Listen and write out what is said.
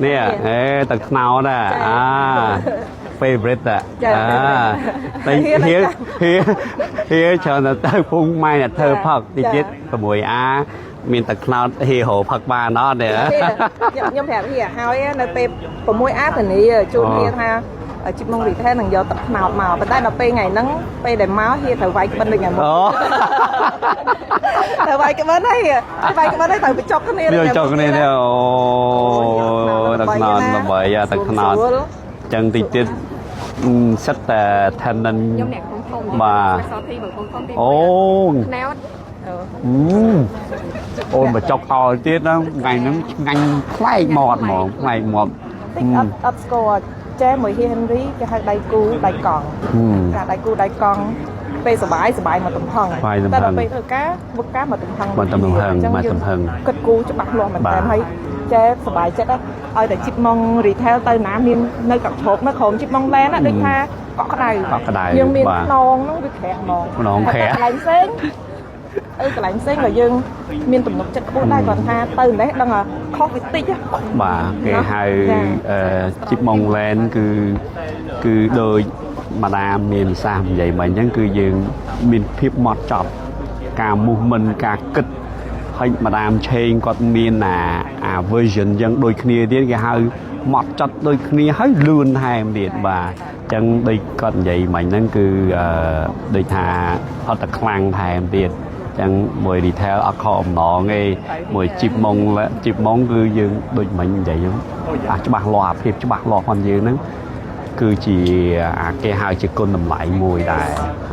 នេះអេទឹកត្នោតអា favorite អាតែហៀហៀហៀច្រើនតែទៅភូមិម៉ែអ្នកធ្វើផឹកតិចទៀត 6A មានទឹកត្នោតហៀហៅផឹកបានអត់ទេ ខ្ញុំប្រាប់ហៀហើយនៅពេល 6A ធានាជូនហៀថាជីបម៉ុង retail នឹងយកទឹកត្នោតមកប៉ុន្តែដល់ពេលថ្ងៃហ្នឹងពេលដែលមកហៀត្រូវវាយក្បិនដូចថ្ងៃមុន អូ ត្រូវវាយក្បិនហើយវាយក្បិនហើយត្រូវបញ្ចុកគ្នា វាចុកគ្នានេះអូទឹកត្នោតល្បីទឹកត្នោតចឹងតិចទៀតសិតតែ tenant ខ្ញុំអ្នកកំពង់ធំ បាទ specialty របស់កំពង់ធំទី អូ ត្នោត អូនបញ្ចុកអល់ទៀតហ្នឹងថ្ងៃហ្នឹងឆ្ងាញ់ប្លែកមាត់ហ្មងប្លែកមាត់ តិចអត់អត់ស្គាល់ចែមួយហៀ Henry គេហៅដៃគូដៃកង់ចាដៃគូដៃកង់ពេលសបាយសបាយមកទំហឹងតែដល់ពេលធ្វើការធ្វើការមកទំហឹង មកទំហឹងមកទំហឹង គិតគូច្បាស់លាស់មែនតើហើយចែសបាយចិត្តឲ្យតែជីបម៉ុង retail ទៅណាមាននៅកាប់ជ្រោកនៅក្រុមជីបម៉ុង land ដូចថាកក់ក្ដៅ កក់ក្ដៅ យើងមានខ្នងហ្នឹងវាក្រាក់ហ្មង ខ្នងក្រាក់ កន្លែងផ្សេងអឺកន្លែងផ្សេងក៏យើងមានទំនុកចិត្តខ្ពស់ដែរគាត់ថាទៅនេះដឹងខុសវាតិច បាទគេហៅអឺជីបម៉ុង land គឺគឺដូចម៉ាដាមមានសាសនិយាយមកអញ្ចឹងគឺយើងមានភាពម៉ត់ចត់ការ movement ការគិតហើយម៉ាដាមឆេងគាត់មានអាអា version អញ្ចឹងដូចគ្នាទៀតគេហៅម៉ត់ចត់ដូចគ្នាហើយលឿនថែមទៀតបាទអញ្ចឹងដូចគាត់និយាយមិញហ្នឹងគឺអឺដូចថាអត់តែខ្លាំងថែមទៀតចឹងមួយ retail អត់ខកអំណងទេមួយជីបម៉ុងជីបម៉ុងគឺយើងដូចមិញនិយាយហ្នឹងអាច្បាស់លាស់អាភាពច្បាស់លាស់របស់យើងហ្នឹងគឺជាអាគេហៅជាគុណតម្លៃមួយដែរ។